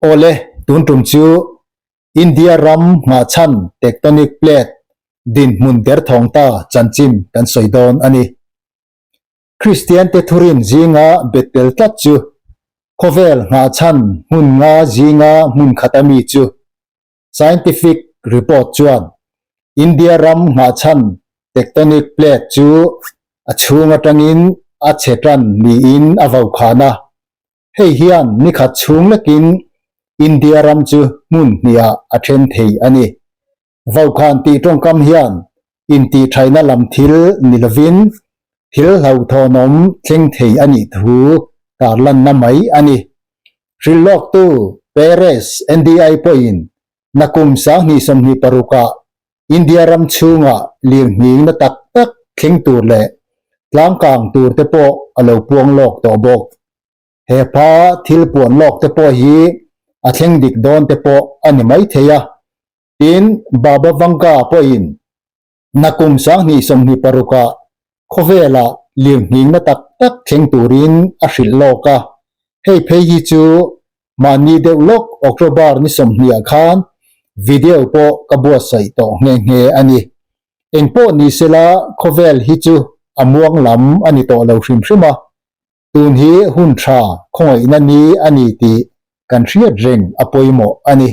Awle, tun tum chu India ram nghahchhan tectonic plate dinhmun derthawng ta chanchin kan sawi dawn a ni. Kristiante thurin zinga bet tel tlat chu khawvel nghahchhan hmun nga zinga hmun khata mi chu Scientific report chuan India ram nghahchhan tectonic plate chu a chhung atangin a chhe tan niin a vokhan a. Hei hian nikhat chhung lekin India ram chu hmun hnihah a then thei a ni. Vokhan tih tawngkam hian intihṭhaihna lam thil ni lovin thil hlauhthawnawm thleng thei a nih thu tarlanna mai a ni. Hrilhlawktu Perez NDI pawhin nakum 2026 ah India ram chhungah lirnghingna tak tak thleng tur leh tlangkang tur te pawh a lo puang lawk tawh bawk. He pha thil puan lawk te pawh hi a thleng dik dawn te pawh a ni maithei a, tin Baba Vanga pawhin Nakum 2026 ah khawvelah lirnghingna tak tak thleng turin a hrilh lawk a, hei phei hi chu mahni deuh lawk October ni 20 ah khan video pawh ka buatsaih tawh nghe nghe a ni. Engpawh ni sela khawvel hi chu a muang lam a ni tawh lo hrim hrim a, tun hi hun tha khawngaihna ni a ni tih kan hriat reng a pawimawh a ni.